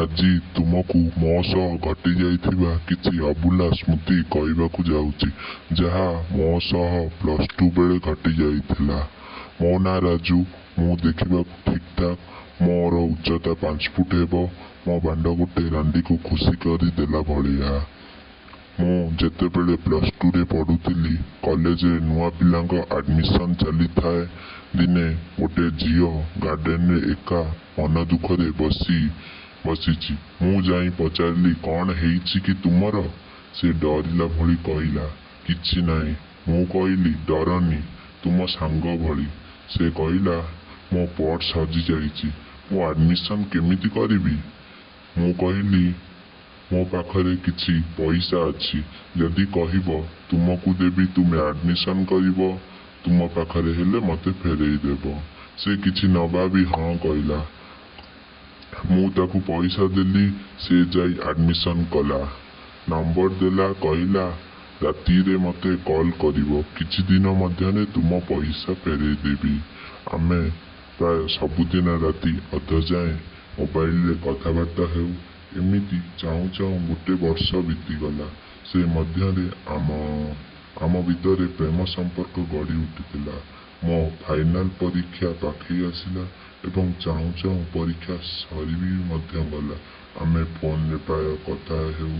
ଆଜି ତୁମକୁ ମୋ ସହ ଘଟିଯାଇଥିବା କିଛି ଅଭୁଲା ସ୍ମୃତି କହିବାକୁ ଯାଉଛି। ଯାହା ମୋ ସହ ପ୍ଲସ ଟୁ ବେଳେ ଘଟିଯାଇଥିଲା। ମୋ ନାଁ ରାଜୁ। ମୁଁ ଦେଖିବାକୁ ଠିକ୍ ଠାକ୍। ମୋର ଉଚ୍ଚତା 5 ଫୁଟ ହେବ। ମୋ ବାଣ୍ଡ ଗୋଟେ ରାଣ୍ଡିକୁ ଖୁସି କରିଦେଲା ଭଳିଆ। ମୁଁ ଯେତେବେଳେ ପ୍ଲସ ଟୁରେ ପଢୁଥିଲି, କଲେଜରେ ନୂଆ ପିଲାଙ୍କ ଆଡମିସନ ଚାଲିଥାଏ। ଦିନେ ଗୋଟେ ଝିଅ ଗାର୍ଡେନରେ ଏକା ମନ ଦୁଃଖରେ ବସିଛି। ମୁଁ ଯାଇ ପଚାରିଲି, କଣ ହେଇଛି କି ତୁମର? ସେ ଡରିଲା ଭଳି କହିଲା, କିଛି ନାହିଁ। ମୁଁ କହିଲି, ଡରନି, ତୁମ ସାଙ୍ଗ ଭଳି। ସେ କହିଲା, ମୋ ପର୍ସ ହଜିଯାଇଛି, ମୁଁ ଆଡମିସନ କେମିତି କରିବି? ମୁଁ କହିଲି, ମୋ ପାଖରେ କିଛି ପଇସା ଅଛି, ଯଦି କହିବ ତୁମକୁ ଦେବି, ତୁମେ ଆଡମିସନ କରିବ, ତୁମ ପାଖରେ ହେଲେ ମତେ ଫେରେଇ ଦେବ। ସେ କିଛି ନ ଭାବି ହଁ କହିଲା। ମୁଁ ତାକୁ ପଇସା ଦେଲି, ସେ ଯାଇ ଆଡମିସନ କଲା। ନମ୍ବର ଦେଲା, କହିଲା ରାତିରେ ମତେ କଲ୍ କରିବ, କିଛି ଦିନ ମଧ୍ୟରେ ତୁମ ପଇସା ଫେରେଇ ଦେବି। ଆମେ ପ୍ରାୟ ସବୁଦିନ ରାତି ଅଧ ଯାଏଁ ମୋବାଇଲରେ କଥାବାର୍ତ୍ତା ହେଉ। ଏମିତି ଚାହୁଁ ଚାହୁଁ ଗୋଟେ ବର୍ଷ ବିତିଗଲା। ସେ ମଧ୍ୟରେ ଆମ ଆମ ଭିତରେ ପ୍ରେମ ସମ୍ପର୍କ ଗଢି ଉଠିଥିଲା। ମୋ ଫାଇନାଲ ପରୀକ୍ଷା ପାଖେଇ ଆସିଲା ଏବଂ ଚାହୁଁ ଚାହୁଁ ପରୀକ୍ଷା ସରି ବି ମଧ୍ୟ ଗଲା। ଆମେ ଫୋନରେ ପ୍ରାୟ କଥା ହେଉ।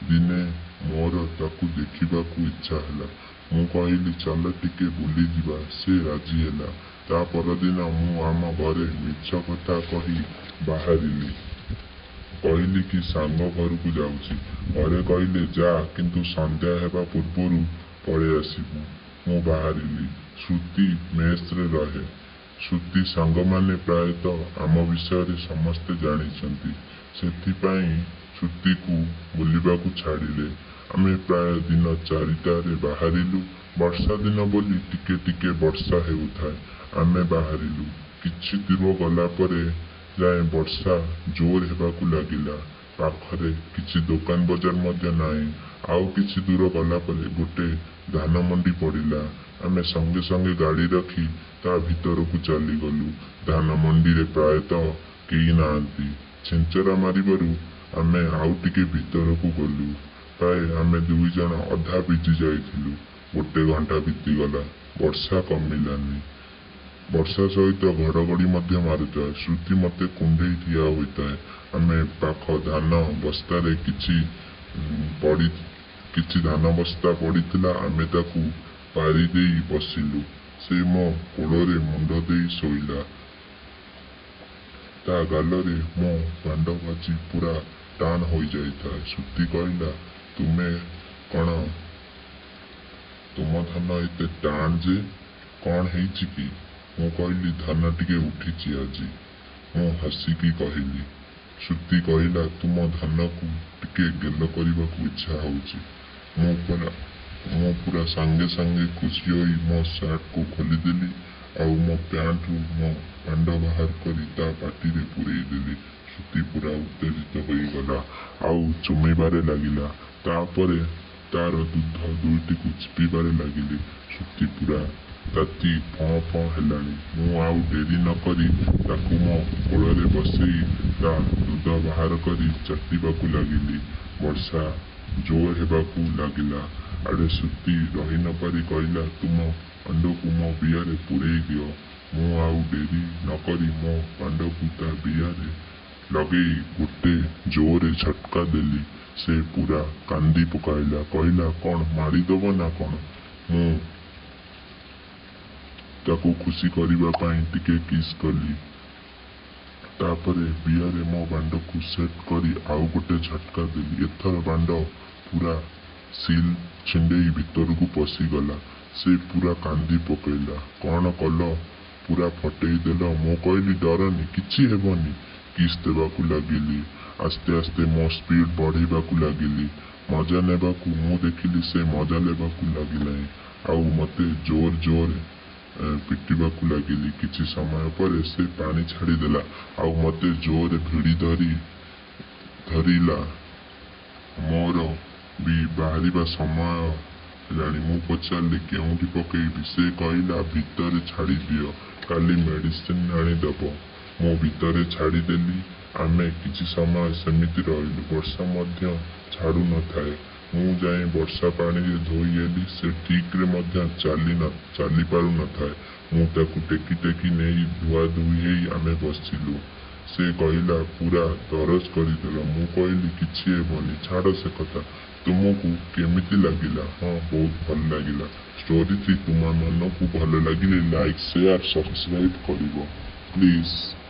ଦିନେ ମୋର ତାକୁ ଦେଖିବାକୁ ଇଚ୍ଛା ହେଲା। ମୁଁ କହିଲି, ଚାଲ ଟିକେ ବୁଲିଯିବା, ସେ ରାଜି ହେଲା। ତା ପରଦିନ ମୁଁ ଆମ ଘରେ ମିଛ କଥା କହି ବାହାରିଲି। କହିଲି କି ସାଙ୍ଗ ଘରକୁ ଯାଉଛି। ଘରେ କହିଲେ, ଯା, କିନ୍ତୁ ସନ୍ଧ୍ୟା ହେବା ପୂର୍ବରୁ ପଳେଇ ଆସିବୁ। ମୁଁ ବାହାରିଲି। ଶ୍ରୁତି ମେସରେ ରହେ। ଶ୍ରୁତି ସାଙ୍ଗମାନେ ପ୍ରାୟତଃ ଆମ ବିଷୟରେ ସମସ୍ତେ ଜାଣିଛନ୍ତି। ସେଥିପାଇଁ ଶ୍ରୁତିକୁ ବୁଲିବାକୁ ଛାଡ଼ିଲେ। ଆମେ ପ୍ରାୟ ଦିନ 4ଟାରେ ବାହାରିଲୁ। ବର୍ଷା ଦିନ ବୋଲି ଟିକେ ଟିକେ ବର୍ଷା ହେଉଥାଏ। ଆମେ ବାହାରିଲୁ। କିଛି ଦୂର ଗଲା ପରେ ଯାଏ ବର୍ଷା ଜୋର ହେବାକୁ ଲାଗିଲା। ପାଖରେ କିଛି ଦୋକାନ ବଜାର ମଧ୍ୟ ନାହିଁ। ଆଉ କିଛି ଦୂର ଗଲା ପରେ ଗୋଟେ ଧାନ ମଣ୍ଡି ପଡ଼ିଲା। ଆମେ ସଙ୍ଗେ ସଙ୍ଗେ ଗାଡ଼ି ରଖି ତା ଭିତରକୁ ଚାଲିଗଲୁ। ଧାନ ମଣ୍ଡିରେ ପ୍ରାୟତଃ କେହି ନାହାନ୍ତି। ଛେଞ୍ଚରା ମାରିବାରୁ ଆମେ ଆଉ ଟିକେ ଭିତରକୁ ଗଲୁ। ପ୍ରାୟ ଆମେ ଦୁଇଜଣ ଅଧା ଭିଜି ଯାଇଥିଲୁ। ଗୋଟେ ଘଣ୍ଟା ବିତିଗଲା, ବର୍ଷା କମିଲାନି। ବର୍ଷା ସହିତ ଘଡ଼ଘଡ଼ି ମଧ୍ୟ ମାରୁଥାଏ। ଶ୍ରୁତି ମତେ କୁଣ୍ଢେଇ ଠିଆ ହୋଇଥାଏ। ଆମେ ପାଖ ଧାନ ବସ୍ତାରେ କିଛି ପଡ଼ି କିଛି ଧାନ ବସ୍ତା ପଡ଼ିଥିଲା, ଆମେ ତାକୁ ପାରିଦେଇ ବସିଲୁ। ସେ ମୋ କୋଳରେ ମୁଣ୍ଡ ଦେଇ ଶୋଇଲା। ତା ଗାଲରେ ମୋ ବାଣ୍ଡ ବାଜି ପୁରା ଟାଣ ହୋଇଯାଇଥାଏ। ଶ୍ରୁତି କହିଲା, ତୁମେ କଣ ତୁମ ଧାନ ଏତେ ଟାଣ ଯେ, କଣ ହେଇଛି କି? ମୁଁ କହିଲି, ଧାନ ଟିକେ ଉଠିଛି ଆଜି। ମୁଁ ହସିକି କହିଲି। ଶ୍ରୁତି କହିଲା, ତୁମ ଧାନକୁ ଟିକେ ଗେଲ କରିବାକୁ ଇଚ୍ଛା ହଉଛି। ମୁଁ ପୁରା ସାଙ୍ଗେ ସାଙ୍ଗେ ଖୁସି ହୋଇ ମୋ ସାର୍ଟକୁ ଖୋଲିଦେଲି ଆଉ ମୋ ପ୍ୟାଣ୍ଟରୁ ମୋ ବାଣ୍ଡ ବାହାର କରି ତା ପାଟିରେ ପୁରେଇ ଦେଲି। ଶ୍ରୁତି ପୁରା ଉତ୍ତେଜିତ ହୋଇଗଲା ଆଉ ଚୁମିବାରେ ଲାଗିଲା। ତାପରେ ତାର ଦୁଧ ଦୁଇଟିକୁ ଚିପିବାରେ ଲାଗିଲି। ଶ୍ରୁତି ପୁରା ତାତି ଫଁ ଫଁ ହେଲାଣି। ମୁଁ ଆଉ ଡେରି ନ କରି ତାକୁ ମୋ କୋଳରେ ବସେଇ ତା ଦୁଧ ବାହାର କରି ଚାଟିବାକୁ ଲାଗିଲି। ବର୍ଷା ଜୋର ହେବାକୁ ଲାଗିଲା। ଆଡ଼େ ଶ୍ରୁତି ରହି ନପାରି କହିଲା, ତୁମ ବାଣ୍ଡକୁ ମୋ ବିଆରେ ପୁରେଇ ଦିଅ। ମୁଁ ଆଉ ଡେରି ନକରି ମୋ ବାଣ୍ଡକୁ ତା ବିଆରେ ଲଗେଇ ଗୋଟେ ଜୋରରେ ଝଟକା ଦେଲି। ସେ ପୁରା କାନ୍ଦି ପକାଇଲା। କହିଲା, କଣ ମାରିଦବ ନା କଣ? ମୁଁ ତାକୁ ଖୁସି କରିବା ପାଇଁ ଟିକେ କିସ୍ କଲି। ତାପରେ ବିଆରେ ମୋ ବାଣ୍ଡକୁ ସେଟ୍ କରି ଆଉ ଗୋଟେ ଝଟକା ଦେଲି। ଏଥର ବାଣ୍ଡ ପୁରା ସିଲ୍ ଛିଣ୍ଡେଇ ଭିତରକୁ ପଶିଗଲା। ସେ ପୁରା କାନ୍ଦି ପକେଇଲା, କଣ କଲ, ପୁରା ଫଟେଇ ଦେଲ। ମୁଁ କହିଲି, ଡରନି, କିଛି ହେବନି। କିସ୍ ଦେବାକୁ ଲାଗିଲି। ଆସ୍ତେ ଆସ୍ତେ ମୋ ସ୍ପିଡ୍ ବଢ଼େଇବାକୁ ଲାଗିଲି ମଜା ନେବାକୁ। ମୁଁ ଦେଖିଲି ସେ ମଜା ନେବାକୁ ଲାଗିଲାଣି ଆଉ ମତେ ଜୋର ଜୋର ପିଟିବାକୁ ଲାଗିଲି। କିଛି ସମୟ ପରେ ସେ ପାଣି ଛାଡ଼ିଦେଲା ଆଉ ମତେ ଜୋରରେ ଭିଡ଼ି ଧରିଲା। ମୋର ବି ବାହାରିବା ସମୟ ହେଲାଣି। ମୁଁ ପଚାରିଲି, କେଉଁଠି ପକେଇବି? ସେ କହିଲା, ଭିତରେ ଛାଡ଼ିଦିଅ, କାଲି ମେଡିସିନ ଆଣିଦେବ। ମୁଁ ଭିତରେ ଛାଡ଼ିଦେଲି। ଆମେ କିଛି ସମୟ ସେମିତି ରହିଲୁ। ବର୍ଷା ମଧ୍ୟ ଛାଡୁ ନଥାଏ। ମୁଁ ଯାଇ ବର୍ଷା ପାଣିରେ ଧୋଇ ହେଲି। ସେ ଠିକ୍ ରେ ମଧ୍ୟ ଚାଲି ଚାଲିପାରୁ ନଥାଏ। ମୁଁ ତାକୁ ଟେକି ଟେକି ନେଇ ଧୁଆ ଧୁଇ ହେଇ ଆମେ ବସିଲୁ। ସେ କହିଲା ପୁରା ଦରଜ କରିଦେଲ। ମୁଁ କହିଲି କିଛି ହେବନି। ଛାଡ ସେକଥା ତୁମକୁ କେମିତି ଲାଗିଲା? ହଁ ବହୁତ ଭଲ ଲାଗିଲା। ଷ୍ଟୋରୀ ଟି ତୁମ ମାନଙ୍କୁ ଭଲ ଲାଗିଲେ ଲାଇକ୍, ସେୟାର, ସବସ୍କ୍ରାଇବ କରିବ। ପ୍ଲିଜ଼।